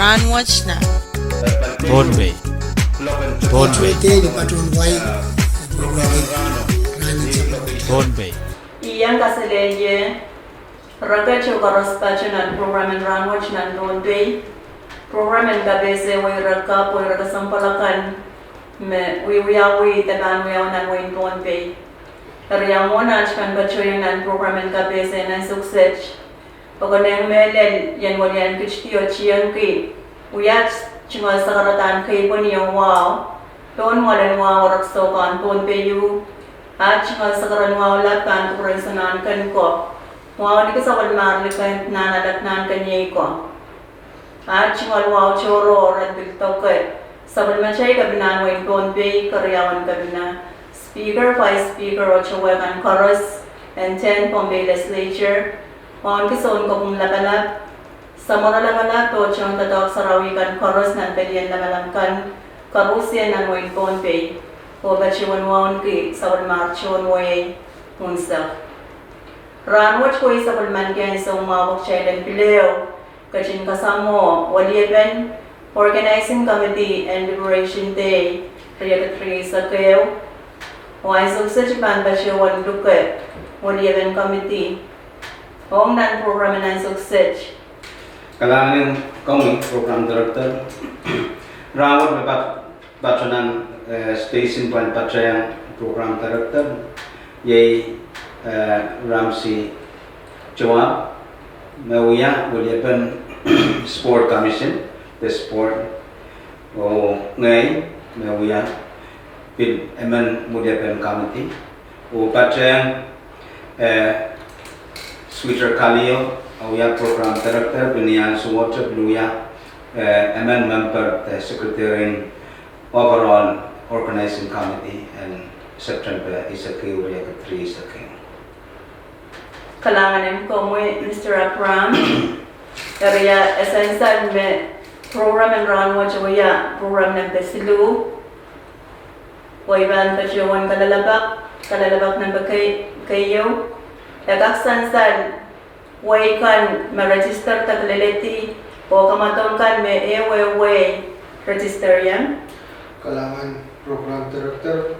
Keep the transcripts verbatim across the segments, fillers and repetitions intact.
Rahnwet nan Pohnpei. Pohnpei. Pohnpei. Iang kaselehlie reket oh koaros patoh nan program en Rahnwet nan Pohnpei. Program en kapehse wehi rek kapw oh rek kesempwal akan me wiwiawi de pahn wiawi nan wehin Pohnpei. Eri ia mwohn aht pahn patohiong nan program en kapehse nan ansou kiset, e konehng mehlel ien wilian kit kio tiengki wia tungoal sakaradahn keipweni oh wahu pohn mwalen wahu rek soukan Pohnpei ieu. Aht tungoal sakaradahn wahu lap pahn kupwuren Sohn Ahnken ko, wahu likih sapwellimar likend nan alek Nahnken iei ko. Aht tungoal wahu tohrohr en pil doke sapwellimatail kepinahn wehin Pohnpei, keriaun kepina, Speaker, Vice Speaker oh towe kan koaros en ten Pohnpei Legislature, wauneki sounkopwung lapalap, samworo lapalap oh tohndoadoahk sarawi kan koaros nan pelien lamalam kan koaruhsie nan wehin Pohnpei, oh patohwan wauneki sapwellimar tohn wehi unsek. Rahnwet wehi sapwellimaniki ansou mwahu pwe kitail en pil ehu ketin kasamwo weliepen Organizing Committee en Liberation Day, riekid rieisek ehu, oh ansou kiset I pahn patohwan luke weliepen committee ong nan program en ansou kiset. Kalahngan en komwi Program Director. Rahnwet me pat- patohwan, eh, station pahn patohwan Program Director iei, eh, Ramsey Joab, me wia weliepen Sport Commission, the Sport, oh ngehi me wia pil emen weliepen committee, oh patohwan, eh, Sweeter Kalio, e wia Program Director, pil ni ansowohte pil wia, eh, emen member de Secretary en Overall Organizing Committee en September eisek ehu, riekid rieisek ehu. Kalahngan en komwi Mister Abraham. Eri ia e sansal me program en rahnwet wia program nempe siluh, oh I pahn patohwan kalelapak, kalelapak nempe kei- keieu. E kak sansal wehi kan me register de kileledi oh kamwadong kan me ehu wehi register iang. Kalahngan Program Director,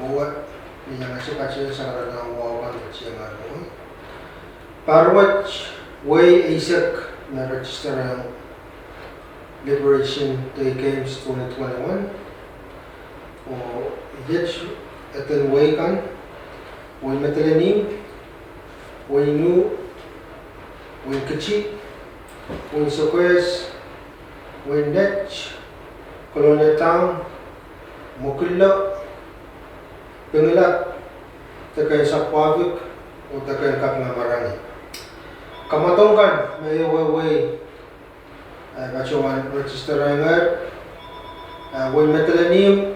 mwowe, ni iang ese patohwan sakaradahn wahu kan me tiengar mwowe. Pahr wet wehi eisek me register iang Liberation Day Games twenty twenty-one. Oh iet eden wehi kan: Wehin Madolenihmw, Wehin Ih, Wehin Kiti, Wehin Soukehs, Wehin Net, Kolonia Town, Mekillo, Pingelap, Deke en Sapwuahpik, oh Deke en Kapinga Marangi. Kamwadong kan me ehu wehi, eh, patohwan register iang, eh, Wehin Madolenihmw,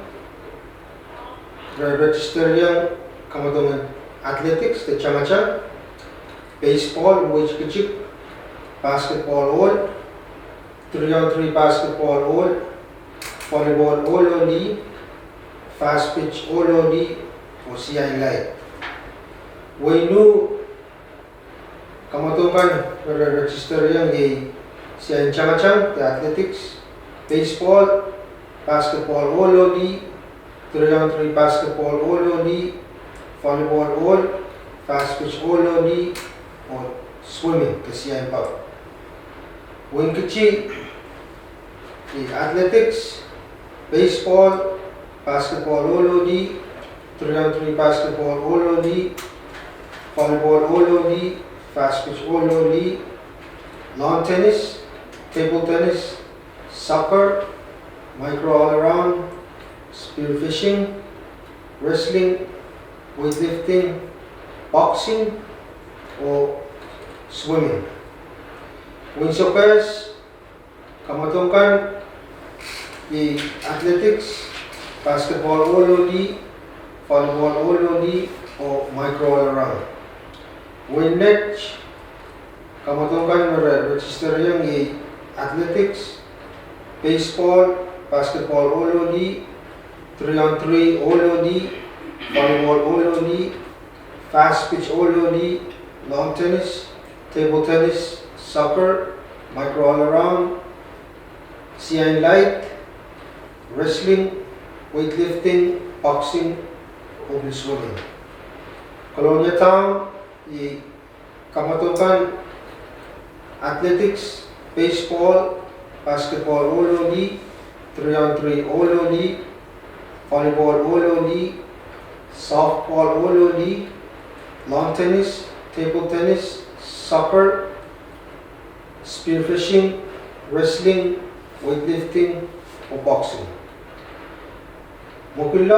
re- register iang kamwadong en athletics de tangatang, baseball, wehi tikitik, basketball ohl, three on three basketball ohl, volleyball ohl oh lih, fast pitch ohl oh lih, oh siain laid. Wehin Ih, kamwadong kan me re- register iang iei siain tangatang de athletics, baseball, basketball ohl oh lih, three on three basketball ohl oh lih, volleyball ohl, fast pitch ohl oh lih, oh swimming de siain pop. Wehin Kiti, iei athletics, baseball, basketball ohl oh lih, three on three basketball ohl oh lih, volleyball ohl oh lih, fast pitch ohl oh lih, lawn tennis, table tennis, soccer, micro all around, spear fishing, wrestling, weightlifting, boxing, oh swimming. Wehin Soukehs, kamwadong kan iei athletics, basketball ohl oh lih, volleyball ohl oh lih, oh micro all around. Wehin Net, kamwadong kan me re- register iang iei athletics, baseball, basketball ohl oh lih, three on three ohl oh lih, volleyball ohl oh lih, fast pitch ohl oh lih, lawn tennis, table tennis, soccer, micro all around, Siain laid, wrestling, weightlifting, boxing, oh pil swimming. Kolonia Town, I kamwadong kan athletics, baseball, basketball ohl oh lih, three on three ohl oh lih, volleyball ohl oh lih, softball ohl oh lih, lawn tennis, table tennis, soccer, spearfishing, wrestling, weightlifting, oh boxing. Mwekid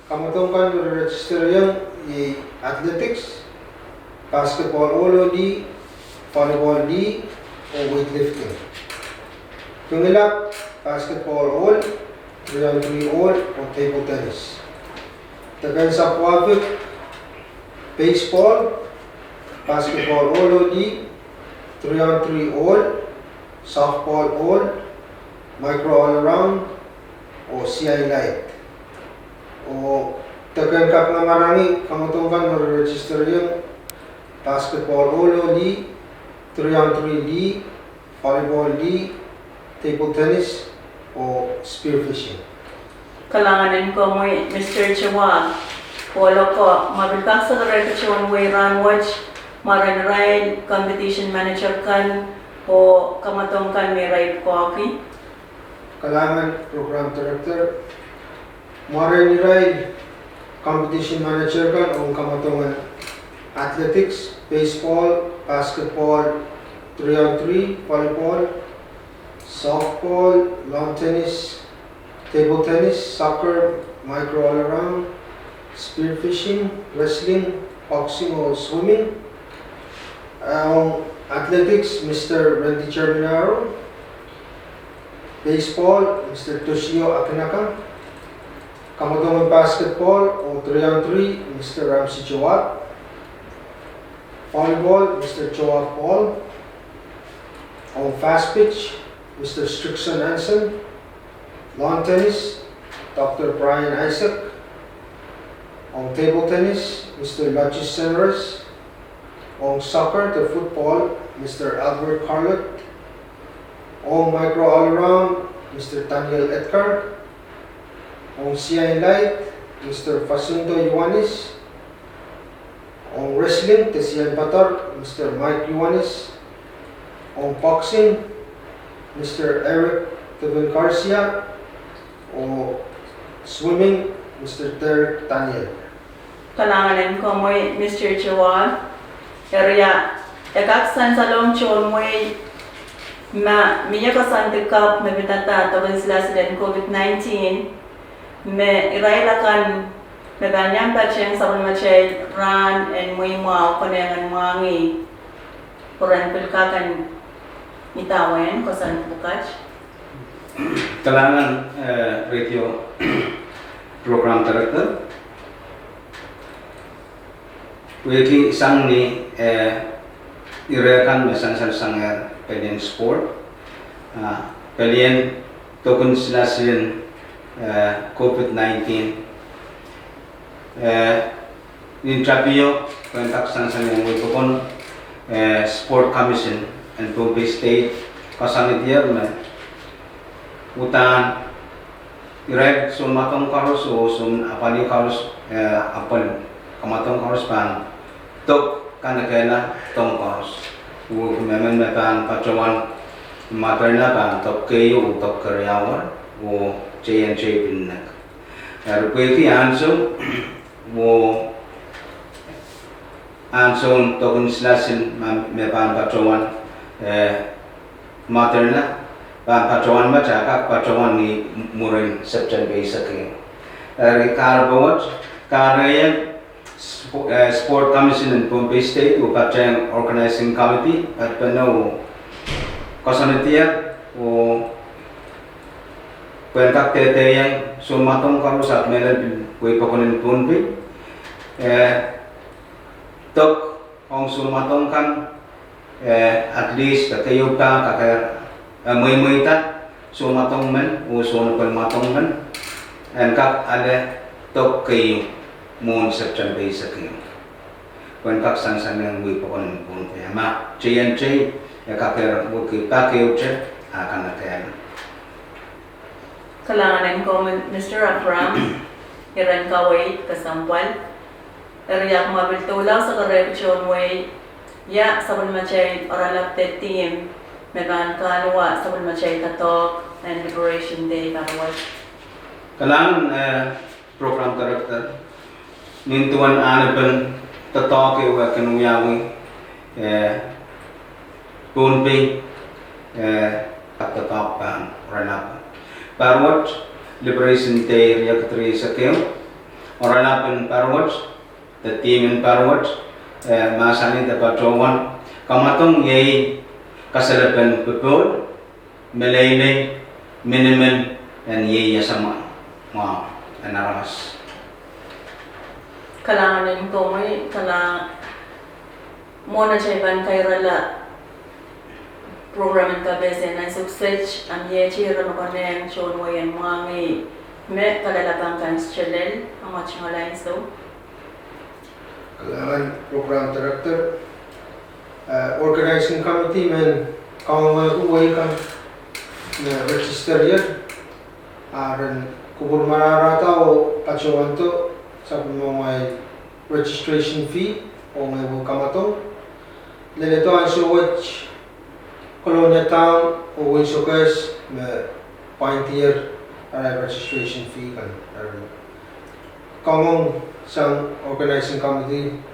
kamwadong kan me re register ong I athletics, basketball ohl oh lih, volleyball lih, oh weightlifting. Pwungla basketball ohl, three on three ohl, oh table tennis. Deke en Sapwuahpik, baseball, basketball ohl oh lih, three on three ohl, softball ohl, micro all around, oh siain laid. Oh deke en Kaping Marangi kamwadong kan me re register ong I basketball ohl oh lih, three on three lih, volleyball lih, table tennis, oh spearfishing. Kalahngan en komwi, Mister Chewab. Ohl oko, ma pil kak sakarehda tohn wehi rahnwet, mwaren irail competition manager kan oh kamwadong kan me irail pwukoahki. Kalahngan Program Director. Mwaren irail competition manager kan ong kamwadong en athletics, baseball, basketball, three on three, volleyball, softball, lawn tennis, table tennis, soccer, micro all around, spearfishing, wrestling, boxing oh swimming. Ong athletics, Mister Randy Germinaro. Baseball, Mister Toshio Akinaka. Kamwadong en basketball oh three on three, Mister Ramsey Chewab. Volleyball, Mister Chewab Paul. Ong fast pitch, Mister Strickson Anson. Lawn tennis, Doctor Brian Isaac. Ong table tennis, Mister Lodges Senres. Ong soccer de football, Mister Albert Carlot. Ong micro all around, Mister Daniel Edgar. Ong siain laid, Mister Fasundo Ioanis. Ong wrestling de siain padar, Mister Mike Ioanis. Ong boxing, Mister Eric Devin Garcia. Oh swimming, Mister Derek Daniel. Kalahngan en komwi, Mister Chewab. Eri e kak sansalohng tohn wehi ma mie koasoandi kapw me pidada doken silasil en COVID nineteen, me irail akan me pahn iang patehng sapwellimatail rahn en mweimwahu konehng en mwahngih, pwe ren pil kak en idawehn koasoandi pwukat. Kalahngan, eh, radio program director. Pwehki sang ni, eh, ire kan me sansal sang, eh, pelien sport, ah, pelien doken silasil en, eh, COVID nineteen, eh, nin tapio, pwehn kak sansal sang wehi pokon, eh, Sport Commission en Pohnpei State koasoanedier me uhdahn irail sounmwadong koaros oh soun apwalih koaros, eh, apwalih kamwadong koaros pahn dok kanekehla dohng koaros. Oh mehmen me pahn patohwan Moderna pahn dok keieu oh dok keriauer, oh J and J pil nek. Eri pwehki ansou, oh ansoun doken silasil me, me pahn patohwan, eh, Moderna, pahn patohwan met a kak patohwan ni mwurin September eisek ehu. Eri kahrepe wet, kahrehiong Sp-, eh, Sport Commission en Pohnpei State oh patehng Organizing Committee, patpene oh koasoanedier oh pwehn kak dehdehiong sounmwadong koaros ahpw mehlel pil wehi pokon en Pohnpei, eh, dok ong sounmwadong kan, eh, at least de keieu pak, kakehr, eh, mweimweida sounmwadong men oh soun apwal mwadong men en kak ale dok keieu mwohn September eisek ehu. Pwehn kak sansal sang wehi pokon en Pohnpei. Ma J and J e kakehr wehwehki pak ehute, Akan akan. Kalahngan en komwi Mister Abraham, iren kaweid kesempwal. Eri ahpw ma pil doula sekerehki tohn wehi, ia sapwellimatail oaralap de theme me pahn kahluwa sapwellimatail doadoahk en Liberation Day paruot. Kalahngan, eh, Program Director, nin duwen anahnepen doadoahk ehu me kin wiawi, eh, Pohnpei, eh, ahpw doadoahk pahn oaralap. Paruot, Liberation Day riekid rieisek ehu, oaralap en paruot, de theme en paruot, eh, mahsanih de patohwan kamwadong iei kasalepen popohl, meleilei, minimin en ieias mwahu en aramas. Kalahngan en komwi, kalahngan. Mwohn atail pahn kairala program en kapehse nan sukuset, a mie ire me konehng tohn wehin Mwangih me kalelapak kan selel, a mwatingala ansou. Kalahngan Program Director, eh, Organizing Committee men kaungohki wehi kan me register ier, a ren kupwur mararahda oh patohwando sapwellimomwail registration fee, oh ngehi kamwadong leledo ansou wet Kolonia Town oh Winsokes me pwaindier arail registration fee kan. Eri kaungohng sang Organizing Committee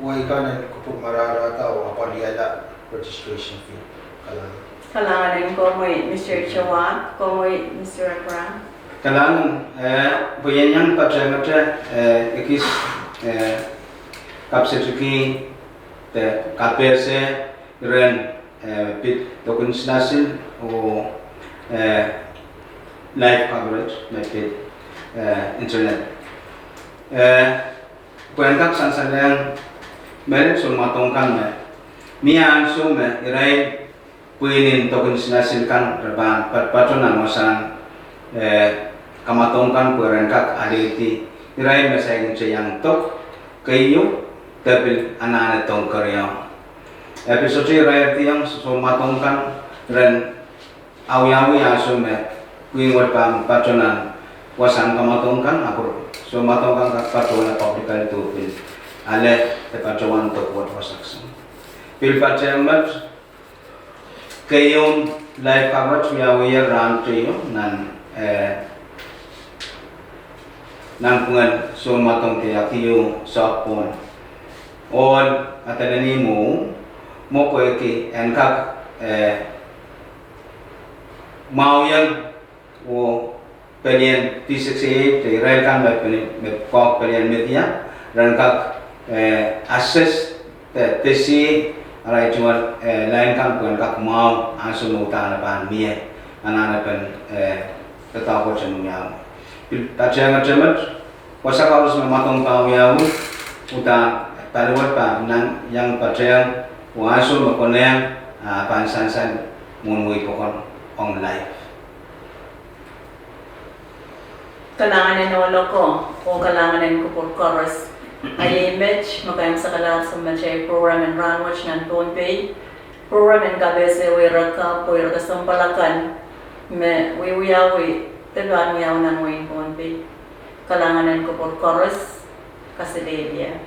wehi kan en kupwur mararahda oh apwalihala registration fee. Kalahngan. Kalahngan en komwi Mister Chawat, komwi Mister Abraham. Kalahngan, eh, pwe I en iang patehngete, eh, ekis, eh, kapsetiki de kapehse iren, eh, pid doken silasil oh, eh, live coverage me pid, eh, internet. Eh, pwehn kak sansalehng mehlel sounmwadong kan me mie ansou me irail pwihn en doken silasil kan re pahn patopato nan wasahn, eh, kamwadong kan pwe ren kak alehdi irail me saikinte iang dok keieu de pil anahne dong keriau. Eh, pil sohte irairdiong sounmwadong kan ren awiawi ansou me pwihn wet pahn pato nan wasahn kamwadong kan, ahpw sounmwadong kan kak patohla public health oh pil ale de patohwan dok wet wasaht sang. Pil patehng met, keieun live coverage wiawier rahn teio nan, eh, nanpwungen sounmwadong de akieu soahng pohn ohl adeleni mwo, mwo pwehki en kak, eh, mwahuieng oh pelien P six A eight de irail kan me pene, me koahiek pelien media, ren kak, eh, assess de, de sih arail tuwal, eh, lain kan pwehn kak mwahu ansou me uhdahn e pahn mie anahnepen, eh, doadoahk wet en wiawi. Pil patehngete met, wasa koaros me mwadong pahn wiawi, uhdahn paliwet pahn nan iang patehng, oh ansou me konehng, ah, pahn sansal mwohn weipokon ong live. Kalahngan en ohl oko, oh kalahngan en kupwur koaros. A iei met me kaimwisekala sounmatail program en rahnwet nan Pohnpei. Program en kapehse weirek kan, pwe ire kesempwal akan me wiewiawi de pahn wiawi nan wehin Pohnpei. Kalahngan en kupwur koaros, kaselehlie.